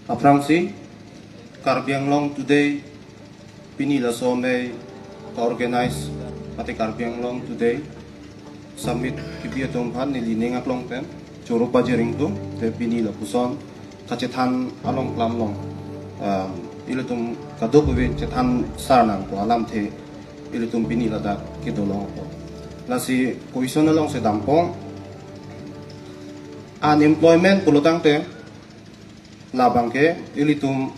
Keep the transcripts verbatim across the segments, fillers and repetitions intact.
Aphrangsi Karbi Anglong Today pini laso amei ka-organize mate Karbi Anglong Today Summit kebi atum aphan neli ning aklong pen choro pajir ingtung, te pini lapuson kachethan along klam long, um, ilitum kadokave chethan sar nangpo alamthe ilitum pini ladak kedo longpo. Lasi question alongsi dampo, unemployment pulotangte labang ke ilitum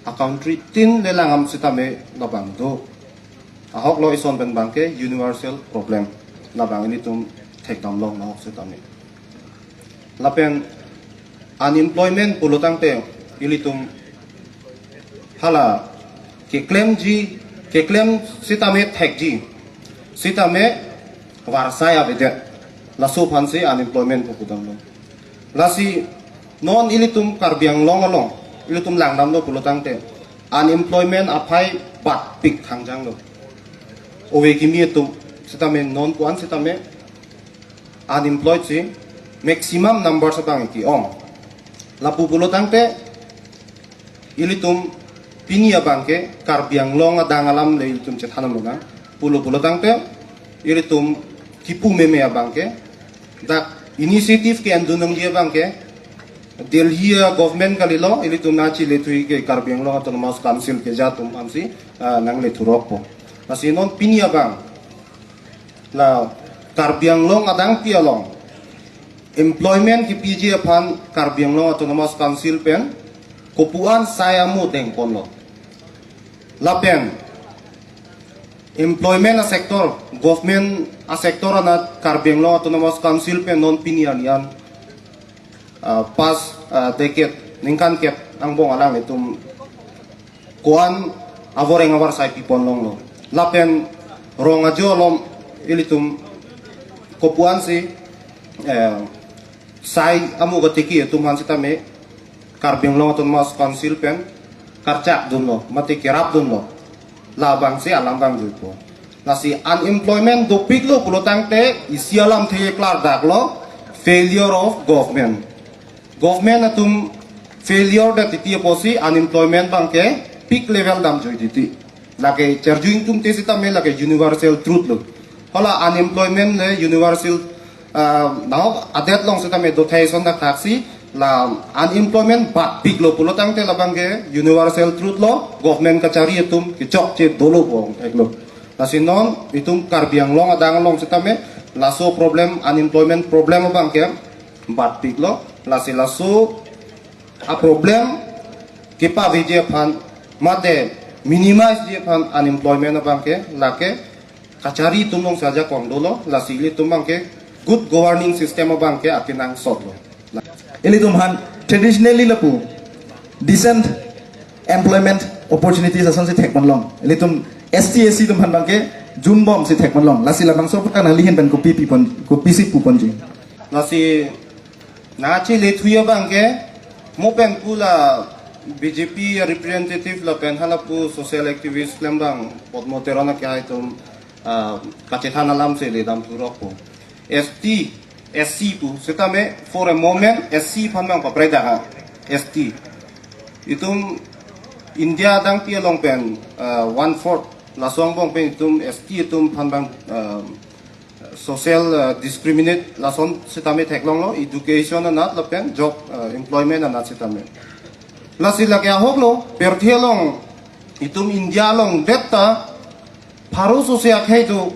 a country tin le langdam sitame labang do. Ahok lo, ison pen abang ke universal problem. Labang ilitum thekdam long ahok sitame. Lapen unemployment pulotangte ilitum hala keklemji, keklem sitame thekji, sitame varsai avedet. Laso aphansi unemployment pu pudam long. Lasi non ilitum Karbi Anglong along ilitum langdamlo pulotangte unemployment aphai batpik thangjanglo. Ove kimi atum sitame non ko-an sitame unemployed si maximum number abang ke-ong. Lapu pulotangte ilitum pini abang ke Karbi Anglong adang alam le ilitum chethan mona. Pulo pulotangte ilitum kipu meme abang ke dak initiative ke-endun nangji abang ke Delhi a government kalilo, ilitum nangchelethui ke Karbi Anglong Autonomous Council keja atum aphansi, ah, nanglethu rokpo. Lasi non pini abang la Karbi Anglong adang pi along employment kepiji aphan Karbi Anglong Autonomous Council pen kopuan sai amo dengponlo. Lapen employment a sector, government a sector anat Karbi Anglong Autonomous Council pen non pini arni an, ah, past, ah, decade, ningkan kep angbong alanglitum ko-an avoreng avarsai pipon longlo. Lapen rong ajo along ilitum kopuansi, eh, sai amo katiki atum aphan sitame Karbi Anglong Autonomous Council pen karchak dunlo, mate kerap dunlo. Labangsi alam abang juipo. Lasi unemployment dopiklo pulotangte isi alamthe klardaklo, failure of government. Government atum failure det titi apotsi unemployment abang ke peak level damjui titi. Lake charjuing atum te sitame lake universal truth lo. Hala unemployment le universal, ah, nahok adet along sitame dothai ason dak thaksi la unemployment batpiklo pulotangte labang ke universal truth lo, government kachari atum kechokche dolo bong eklo. Lasi non itum Karbi Anglong adang along sitame laso problem, unemployment problem abang ke batpiklo. Lasi laso a problem kepaveji aphan mate minimize ji aphan unemployment abang ke lake kachari atum along saja kong dolo, lasi ilitum abang ke good governing system abang ke akenangsot lo. Ilitum aphan traditionally lapu decent employment opportunities asonsi thekpon long. Ilitum S T, S C atum aphan abang ke jumbomsi thekpon long. Lasi labangso aphuthak nangli ahin pen kopi pipon, kopisi puponji? Lasi nangchelethui abang ke mo pen pu la B J P representative lapen halapu social activist klembang Padma Teron akehai atum, ah, kachethan alamsi ledam thurokpo. S T, S C pu sitame for a moment S C aphan abang papredak ha, S T. Itum India adang pi along pen, ah, one fourth laso angbong pen itum S T atum aphan abang, ah, social, ah, discriminate lason sitame theklonglo, education anat lapen job, ah, employment anat sitame. Lasi lake ahok lo, pirthe along itum India along det ta pharo sose akhei do.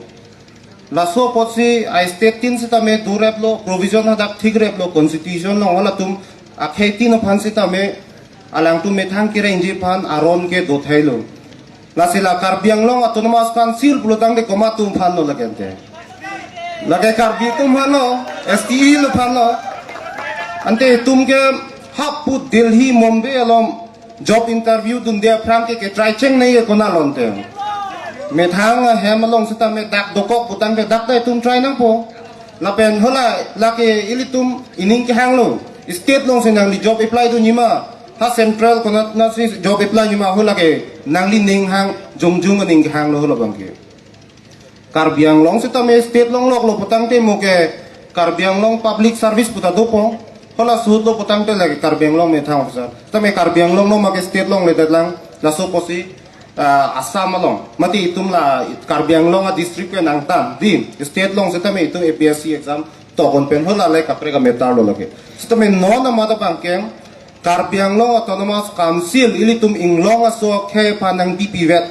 Laso apotsi a state tin sitame doreplo, provision hadak thikreplo, constitution along halatum akhei tin aphan sitame alangtum methang kerengji aphan aron ke dothailo. Lasi la Karbi Anglong Autonomous Council pulotangte komat atum aphan lo lake ante? Lake Karbi atum aphan lo, S T E lo aphan lo. Ante itum ke hapu Delhi, Mumbai along job interview dunde aphrang ke ketry chengnei ke konat lo ante? Methang ahem along sitame dak dokok putangte dak ta itum try nangpo. Lapen hala lake ilitum ining kehanglo, state alongsi nangli job apply dunji ma, ha central konatnatsi job apply ji ma, hala ke nanglining hang jongjong aning kehanglo hala abang ke. Karbi Anglong sitame state longloklo putangte mo ke Karbi Anglong Public Service puta dopo. Hala suhut lo putangte lake Karbi Anglong methang officer. Tame Karbi Anglong no make state along le detlang, laso pusi, ah, Assam along. Mati itum la Karbi Anglong a-district ke nangtan. Di, state along setame itum A P S C exam tokon pen hala le kaprek a-matter lo lake. Setame non amat abangke Karbi Anglong Autonomous Council ilitum inglong aso akhei aphan nangbipi vet.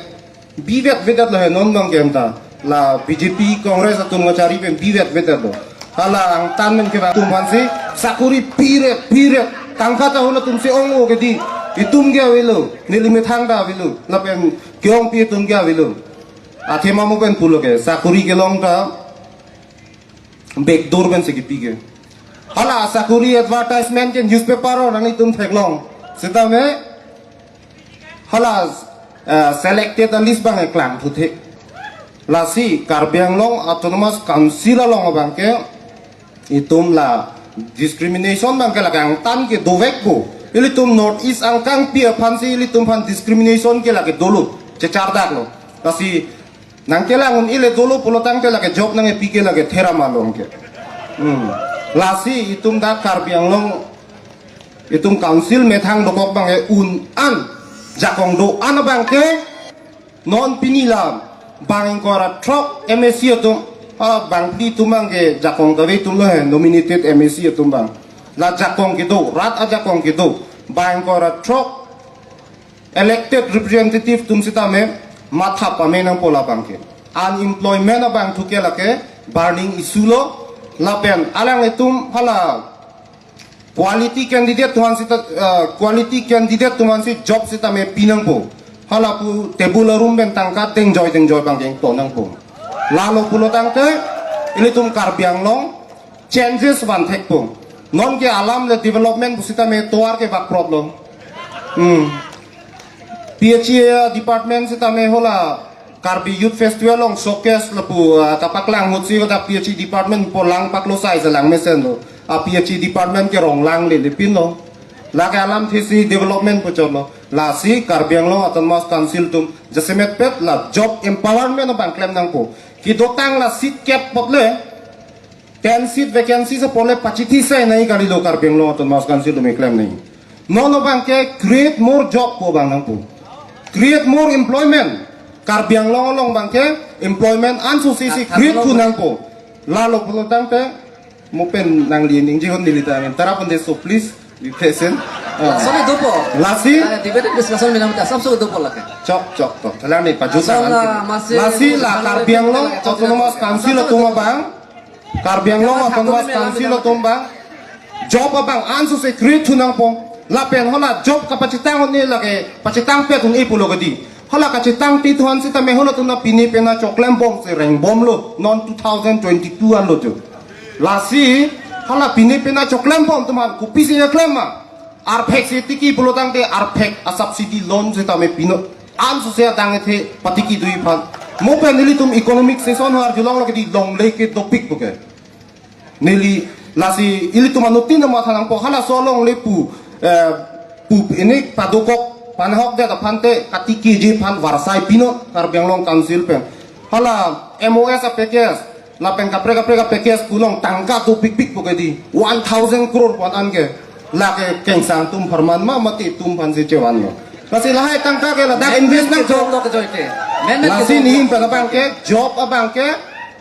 Bivet vedet lo he non abangke anta. La B J P Congress atum kachari pen bivet vedet lo. Hala angtan men ke atum aphansi sakuri piret piret. Tangka tahun atum si ong-o ke di. Itum ke avelo. Neli methang ta avelo. Lapen ke-ongpi atum ke avelo. Athema mo pen pulo ke. Sakuri kelong ta backdoor pensi kipi ke. Hala sakuri advertisement ke newspaper along nanglitum theklong. Setame hala, eh, selected a-list abang eklang thuthe. Lasi Karbi Anglong Autonomous Council along abangke itum la discrimination abangke lake angtan ke dovekpo. Ilitum North East angkangpi aphansi ilitum aphan discrimination ke lake dolo. Chechardaklo. Lasi nangkelang un-e le dolo pulotangte lake job nangkepi ke lake theram along ke. Hmm. Lasi itum dak Karbi Anglong itum council methang dokok abangke un-an jakong do-an abangke non pini la bang ingkoi ra throk M A C atum, ah, bang phli atum abangke jakong kave atum lo he nominated M A C atum abang. La jakong kedo, rat ajakong kedo, bang ingkoi ra throk elected representative atum setame matha pame nangpo labangke. Unemployment abang thuke lake burning issue lo lapen alanglitum hala quality candidate atum aphan seta, eh, quality candidate atum aphansi job setame pi nangpo. Hala pu table arum pen tangka tengjoi tengjoi abangke ingto nangpo. Lalo pulotangte ilitum Karbi Anglong changes vanthekpo. Non ke alam le development pu setame tovar ke bak prop lo. Hmm. P H E department setame hala Karbi Youth Festival along showcase lapu, ah, kapaklang ahutsi kata P H E department pu lang paklo sai selang mesen lo. Ah, P H E department ke rong lang le lepin lo. Lake alamthesi development pu chot lo. Lasi Karbi Anglong Autonomous Council atum jasemet pet la job empowerment abang klem nangpo. Kedotang la seat kep apot le ten seat vacancy apot le pachithi sai nangji kalilo Karbi Anglong Autonomous Council atum keklem nangji. Non abangke create more job pu abang nangpo. Create more employment. Karbi Anglong along abangke employment anso si si create thu nangpo. Lalo pulotangte mo pen nangli ningje hon neli ta men tarap ande, so please be patient. Ah. Lason dopo. Lasi? Ah, debate discussion menam ta samso dopo lake. Chok chok to. Thalang ni pajut. Asal tangan la ke. Masih lasi la Karbi Anglong Autonomous Council atum abang. Karbi Anglong Autonomous Council atum abang. Job abang anso si create thu nangpo. Lapen hala job kapachitang un-e lake pachitang pet un-e pulo kedi. Hala kachitang ti thuan setame hala atum na pine pena choklembom si rengbomlo non two thousand twenty-two anlo jo. Lasi hala pine pena choklembom atum aphan kopisi keklem ma? Arphek si tiki pulotangte arphek a-subsidy loan setame pino. Anso si adang ethe patiki dui aphan. Mo pen nelitum economic session ha arjulonglo kedi longle ke dopik puke. Neli lasi ilitum anuttin amatha nangpo halaso along le pu, eh, pu ini padokok panahokdet aphante katiki ji aphan varsai pino Karbi Anglong Council pen. Hala M O S a-package lapen kaprek kaprek a-package pu along tangka dopikpik puke di one thousand crore pu an ke. Lake kengsang atum apharman ma mati atum aphansi chevanlo. Lasi lahai tangka ke ladak invest nangpo. Job lo kejoike. Men men lasi kejoike. Nihin pen abangke job abangke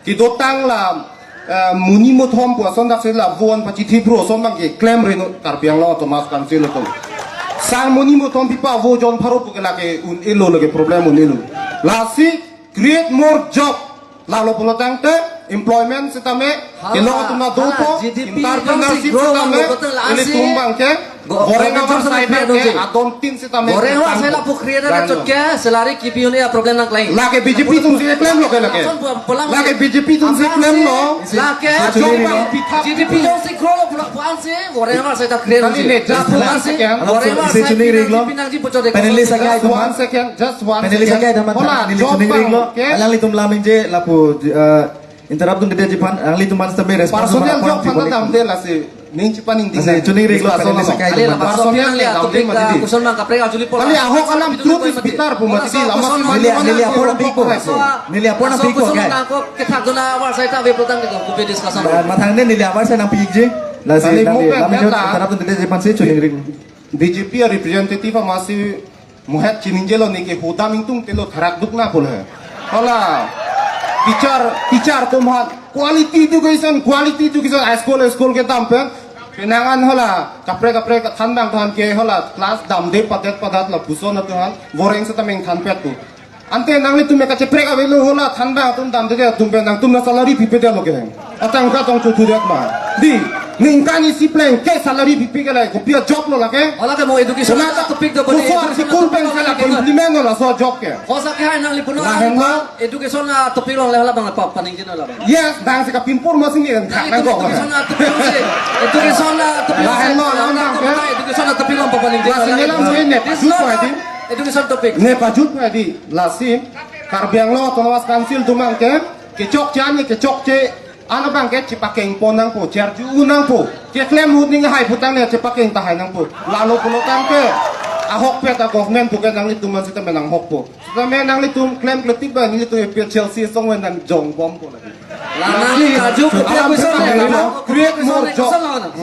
kedotang la, eh, monit mothom pu ason dak si la vo an pachithi bro ason abangke klemre non Karbi Anglong Autonomous Council atum. Sang monit mothom pipa vo jon pharo puke lake un-elo lake problem un-elo. Lasi create more job. Lalo pulotangte employment setame kelong atum na dopo, entrepreneurship setame ilitum abangke goreng avarsai abangke adontin setame goreng avarsai lapu create na chotke salary kipi un-e a-problem nangklang. Lake B J P atumsi klemlo ke lake. Lake B J P atumsi klemlo. Lake G D P jongsi grow lo pulo puan si goreng avarsai ta create. Kali ne just one second. Goreng avarsai. Panelist akai teman. Just one second, just one second. Panelist akai teman. Hola, neli job chuning ring lo. Abangke. Alanglitum lam ningje lapu, eh, interrupt dunde ji aphan, alanglitum aphan setabe response. Personal job aphan ta damde lasi. Ning chipa ning ding. Lasi chuning ring lo, personal panelist akai teman. Personal le damde mati di. Kali ahok alam truth is bitter pu mati di. Lama neli, neli apor apik po. Neli apor apik po kai. Kethak dona avarsai ta ave pulotangte kopi discussion. Mathang ne neli avarsai nangpiji. Lasi, lasi, nangli mo pen pen la, la, tarap tun tete jepan si chuning ring. B J P a representative amatsi muhet chiningjelo, neke hodam ingtungtelo, tharak dukna pule. Hala, teacher, teacher atum aphan quality education, quality education, high school, high school kedam pen. Penang an hala, kaprek kaprek thanbang than ke hala, class damde padet padat lapuson atum aphan, voreng setame ingthanpet tu. Ante nanglitum me kacheprek avelo, hala thanbang atum damde atum pen nangtum na salary pipedetlo ke. Atangka tong chuthudet ma. Di, ningkan isi pleng ke salary pipe ke lai, kopi a job lo lake? Hala ke mo education, kona a topic do bani, koso education article topic pen lo sala lake. Implement lo laso job ke. Kosa ke hai nangli puno lahenlo. Education a topic lo le hala bang pa paningje lo bang. Yes, bang si kapimpur mo sini kan. Nang, nang kok. Education a topic lo si. Education a topic lo si. Lahenlo, lahenlo, lahenlo, lahenlo. Education a topic lo pa paningje lo. Lasi neli lam lake. Sini ne pajut pa di. Education topic. Ne pajut pa di. Lasi Karbi Anglong Autonomous Council atum abang ke, kechokche an, kechokche an abang ke chepakeng pon nangpo, charju un nangpo. Keklem ahut ning hai putang ne chepakeng tahai nangpo. Lalo pulo tangte ahokpet a government pu ke nanglitum man sitame nanghokpo. Sitame nanglitum klemkle tik ba nanglitum A P H L C asong pen nangjongbompo lake. La nangli karju ke alam create question le, create more job. Question le.